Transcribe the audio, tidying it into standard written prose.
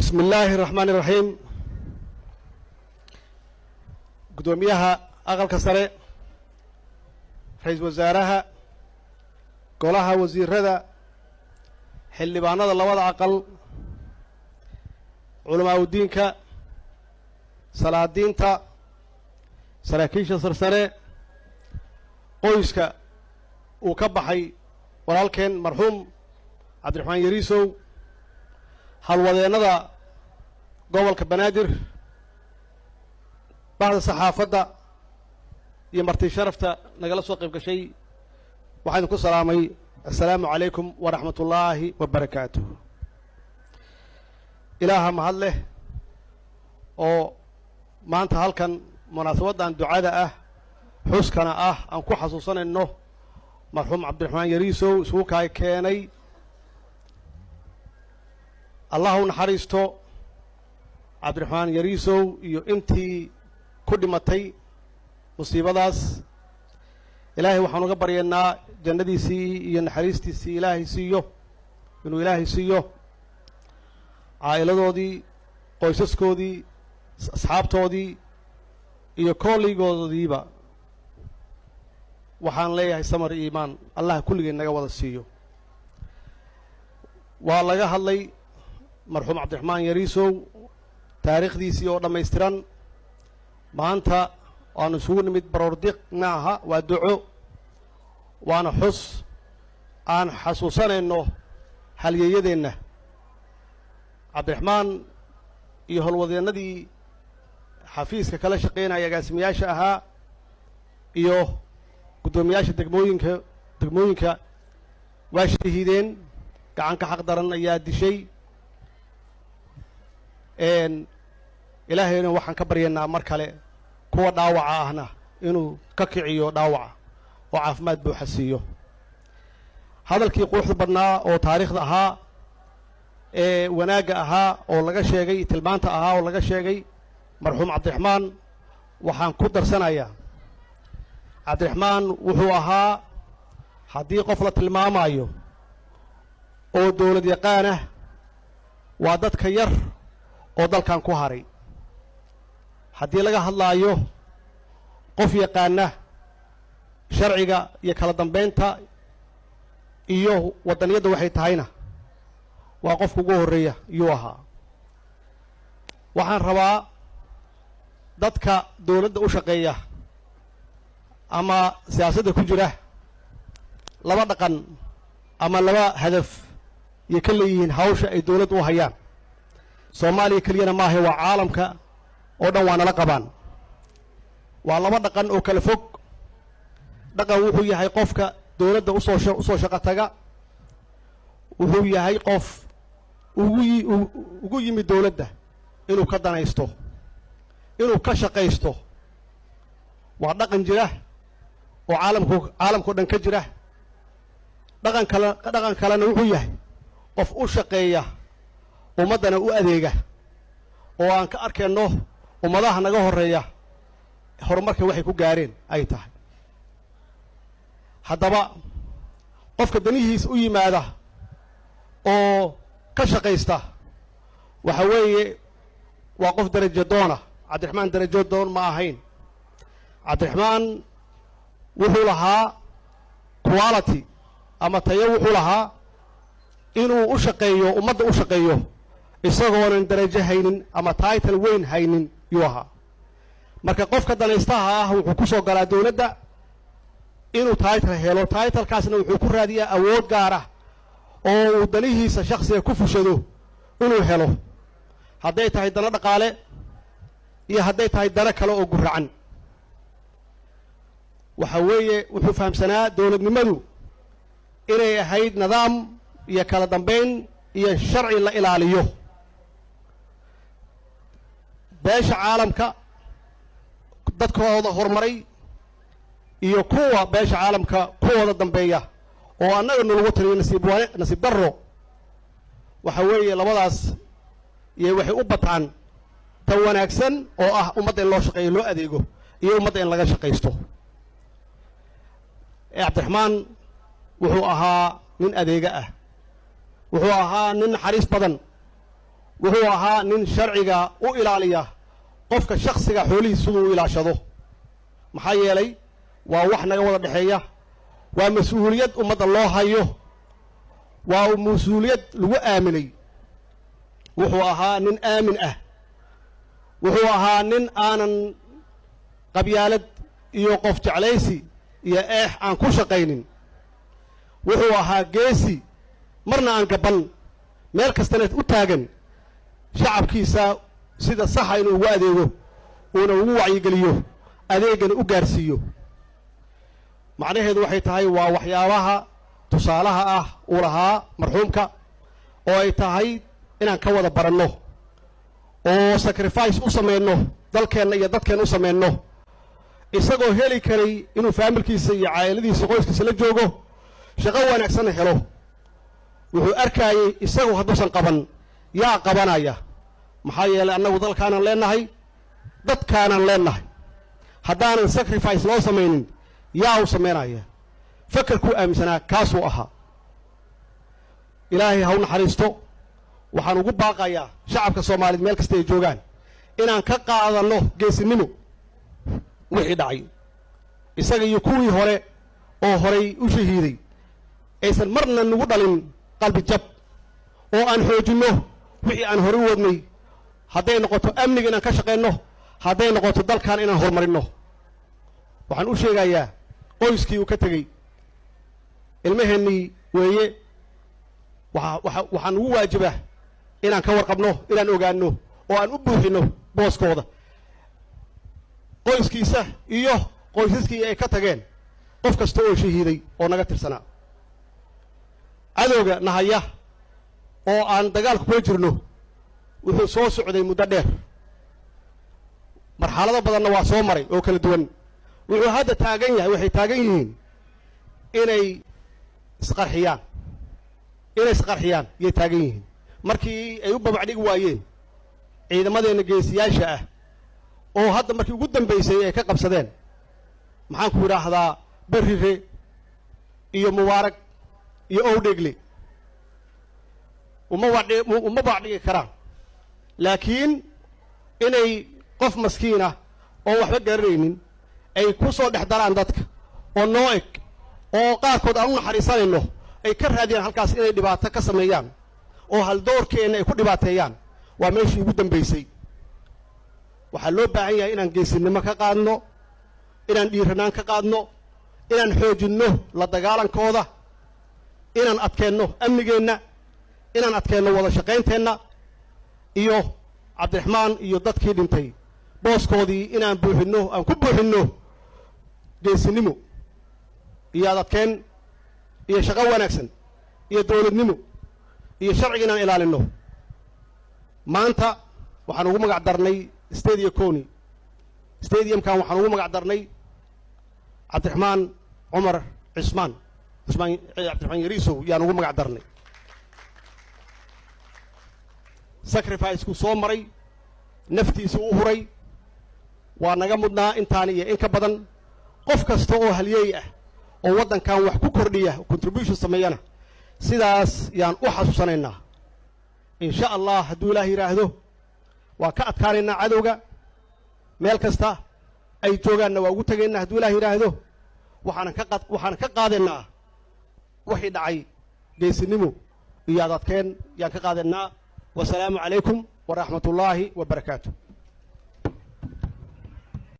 Bismi illaahi raxmaani raxiim. Guddoomiyaha Aqalka Sare, ra-iisul wasaaraha, golaha wasiirada, xildhibaanada labada aqal, culamaa udiinka, salaadiinta, saraakiisha sarsare, qoyska uu ka baxay walaalkeen marxuum Cabdiraxmaan Yariisow, howlwadeennada gobolka Banaadir, bahda saxaafadda iyo marti sharafta nagala soo qayb gashay, waxaan idinku salaamay: assalaamu calaykum waraxmat ullaahi wa barakaatuh. Ilaaha mahad leh oo maanta halkan munaasabaddan ducada ah, xuskana ah, aan ku xasuusanayno marxuum Cabdiraxmaan Yariisow isugu kaay keenay. Allah u naxariisto Cabdiraxmaan Yariisow iyo intii ku dhimatay musiibadaas. Ilaahay waxaan uga baryaynaa jannadiisii iyo naxariistiisii Ilaahay siiyo, inuu Ilaahay siiyo caa'iladoodii, qoysaskoodii, asxaabtoodii iyo kooligoodiiba. Waxaan leeyahay samar iyo iimaan Allah kulligeen naga wada siiyo. Waa laga hadlay marxuum Cabdiraxmaan Yariisow taariikhdiisii oo dhammaystiran. Maanta waanu isugu nimid baroordiiq ma aha, waa duco, waana xus aan xasuusanayno halyeeyadeenna. Cabdiraxmaan iyo howlwadeennadii xafiiska kala shaqaynaya, agaasimayaasha ahaa iyo guddoomiyaasha degmooyinka, waa shahiideen. Gacanka xaq daran ayaa dishay. Ilaahayna waxaan ka baryaynaa mar kale kuwa dhaawaca ahna inuu ka kiciyo dhaawaca oo caafimaad buuxa siiyo. Hadalkii quruxda badnaa oo taariikhda ahaa ee wanaagga ahaa oo laga sheegay, tilmaanta ahaa oo laga sheegay marxuum Cabdiraxmaan, waxaan ku darsanayaa: Cabdiraxmaan wuxuu ahaa, haddii qof la tilmaamayo oo dowlad yaqaan ah, waa dadka yar oo dalkan ku haray. Haddii laga hadlaayo qof yaqaana sharciga iyo kala dambeynta iyo waddaniyadda waxay tahayna, waa qofka ugu horreeya yuu ahaa. Waxaan rabaa dadka dowladda u shaqeeya ama siyaasadda ku jira, laba dhaqan ama laba hadaf yay ka leeyihiin hawsha ay dowladda u hayaan. Soomaaliya keliyana maaha, waa caalamka oo dhan waa nala qabaan. Waa laba dhaqan oo kala fog. Dhaqan wuxuu yahay qofka dowladda usoo shaqo taga, wuxuu yahay qof ugu yimid dowladda inuu ka danaysto, inuu ka shaqaysto. Waa dhaqan jira oo caalamka o dhan ka jira. Dhaqan kalena wuxuu yahay qof u shaqeeya ummaddana u adeega, oo aan ka arkayno ummadaha naga horreeya horumarka waxay ku gaareen ay tahay. Haddaba qofka danihiisa u yimaada oo ka shaqaysta waxa weeye waa qof darajo doona. Cabdiraxmaan darajo doon ma ahayn. Cabdiraxmaan wuxuu lahaa quality ama tayo. Wuxuu lahaa inuu u shaqeeyo ummadda, u shaqeeyo isagoonan darajo haynin ama title weyn haynin yuu ahaa. Marka qofka danaystaha ah wuxuu ku soo galaa dowladda inuu title helo. Titlekaasna wuxuu ku raadiyaa awood gaar ah oo uu danihiisa shaksiga ku fushado inuu helo, hadday tahay dano dhaqaale iyo hadday tahay dano kale oo guracan. Waxa weeye wuxuu fahamsanaa dowladnimadu inay ahayd nidaam iyo kala dambayn iyo sharci la ilaaliyo. Beesha caalamka dadkooda horumaray iyo kuwa beesha caalamka kuwooda dambeeya oo annaga nalagu taliyo, nasiib darro, waxa weeye labadaas iyo waxay u bataan tan wanaagsan oo ah ummadda in loo shaqeeyo, loo adeego, iyo ummadda in laga shaqaysto. Cabdiraxmaan wuxuu ahaa nin adeega ah, wuxuu ahaa nin naxariis badan. Wuxuu ahaa nin sharciga u ilaaliya qofka shaksiga xoolihiis siduu u ilaashado, maxaa yeelay waa wax naga wada dhexeeya, waa mas-uuliyad ummadda loo hayo, waa mas-uuliyad lagu aaminay. Wuxuu ahaa nin aamin ah. Wuxuu ahaa nin aanan qabyaalad iyo qof jeclaysi iyo eex aan ku shaqaynin. Wuxuu ahaa geesi marna aan gaban, meel kastana u taagan shacabkiisa sida saxa inuu ugu adeego, uuna ugu wacyigeliyo, adeegana u gaarsiiyo. Macnaheedu waxay tahay waa waxyaabaha tusaalaha ah uu lahaa marxuumka oo ay tahay inaan ka wada baranno oo sacrifice u samayno dalkeenna iyo dadkeenna u samayno. Isagoo heli karay inuu faamilkiisa iyo caa'iladiisa, qoyskiisa la joogo, shaqo wanaagsanna helo, wuxuu arkaayey isagu hadduusan qaban, yaa qabanaya? Maxaa yeelay annagu dalkaanan leenahay, dadkaanan leenahay. Haddaanan sacrifice loo samaynin, yaa u samaynaya? Fakarkuu aaminsanaa kaasuu ahaa. Ilaahay ha u naxariisto. Waxaan ugu baaqayaa shacabka Soomaaliyeed meel kasta ay joogaan inaan ka qaadanno geesinimo wixii dhacay, isaga iyo kuwii hore oo horay u shahiiday, aysan marna nagu dhalin qalbi jab, oo aan xoojinno wixii aan horey u wadnay, hadday noqoto amniga inaan ka shaqayno, hadday noqoto dalkan inaan horumarinno. Waxaan u sheegayaa qoyskii uu ka tegey, ilmaheennii weeye. Waxaa nugu waajiba inaan ka warqabno, inaan ogaanno oo aan u buuxinno booskooda, qoyskiisa iyo qoysaskii ay ka tageen, qof kasta oo shahiiday oo naga tirsanaa. Cadowga nahaya oo aan dagaalka kula jirno wuxuu soo socday muddo dheer, marxalado badanna waa soo maray oo kala duwan. Wuxuu hadda taagan yahay, waxay taagan yihiin inay isqarxiyaan, inay isqarxiyaan yay taagan yihiin. Markii ay u babacdhigi waayeen ciidamadeenna geesiyaasha ah, oo hadda markii ugu dambaysay ay ka qabsadeen, maxaan ku idhaahdaa, Berire iyo Mubaarag iyo Owdhegle, uma bacdhigi karaan. Laakiin inay qof maskiinah oo waxba garanaynin ay ku soo dhex daraan dadka oo noo eg, oo qaarkood aan u naxariisanayno, ay ka raadiyaan halkaas inay dhibaato ka sameeyaan oo haldoorkeenna ay ku dhibaateeyaan, waa meeshii ugu dambaysay. Waxaa loo baahan yahay inaan geesinimo ka qaadno, inaan dhiiranaan ka qaadno, inaan xoojinno la dagaalankooda, inaan adkeenno amnigeenna, inaan adkeenno wada shaqaynteenna, iyo Cabdiraxmaan iyo dadkii dhintay booskoodii inaan buuxinno, aan ku buuxinno geesinimo iyo adadkeen iyo shaqo wanaagsan iyo dowladnimo iyo sharciga inaan ilaalinno. Maanta waxaan ugu magac darnay Stadium Cony. Stadiumkan waxaan ugu magac darnay Cabdiraxmaan Cumar Cismaan, Cismaan Cabdiraxmaan Yariisow yaan ugu magac darnay. Sacrifice-ku soo maray, naftiisa u huray, waa naga mudnaa intaan iyo in ka badan. Qof kasta oo halyeey ah oo waddankan wax ku kordhiya, contribution sameeyana, sidaas yaan u xasuusanaynaa, insha Allah. Hadduu Ilaah yidhaahdo, waa ka adkaanaynaa cadowga. Meel kasta ay joogaanna waa ugu tegaynaa, hadduu Ilaah yidhaahdo. Waxaanan ka qaadaynaa wixii dhacay geesinimo iyo adadkeen yaan ka qaadaynaa. Wasalaamu calaykum waraxmat ullaahi wa barakaatu.